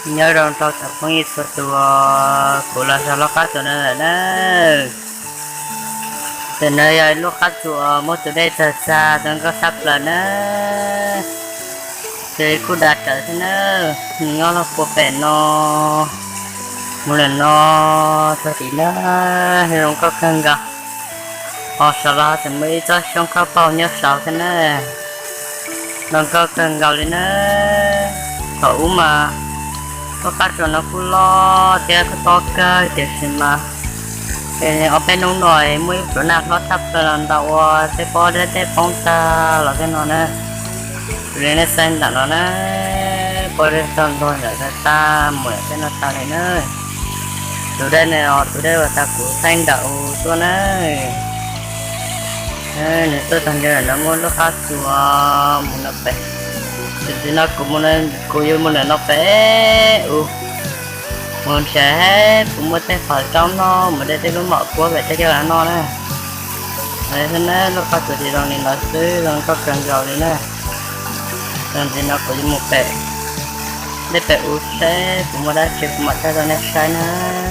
Nyob zoo rau tsoom phooj ywg txhua tus, kuv los zog lub qab tsuas no lawm na. Ntawm no yog lub qab tsuas muab tus dej txag txag zoo nkauj tshaj plaws na. Ces kuj dav rawv thiab na, nws nyob los puag pem no mus lawm no txog tim na, zoo nkauj kawg nkaus. Ho saum los tseem muaj ib tsob xyoob khob paug nyob saud thiab na, zoo nkauj kawg nkaus li na. Thaum ub mas lub qab tsuas no kuj loj thiab kuj tob kawg tiam sis mas ob peb hnub no muaj ib pluas nag hlob tshaj plaws los ntawm ua tej pob dej tej poob tag los tej no na. Raws li nej saib ntawm no na, pob dej txog ntua ntawm tag mus tej no tag li na. Tus dej no, tus dej uas tag kuv saib ntawm u tuaj na. Nws tuaj tag nrho no muaj lub qab tsuas mus no pem. Tam sim no kuv, kuv yuav mus ntawm no pem u, mus nrhiav puas muaj tej qhov tsob noj mus de tej lub mom kuab pem tej coj los noj na. Thiab na, lub qab tsuas ces zoo li no xwb, zoo nkauj kawg nkaus li na. Tam sim no kuv yuav mus pem, dej pem u seb puas muaj dab tsi kuv mam thaij rau nej saib na.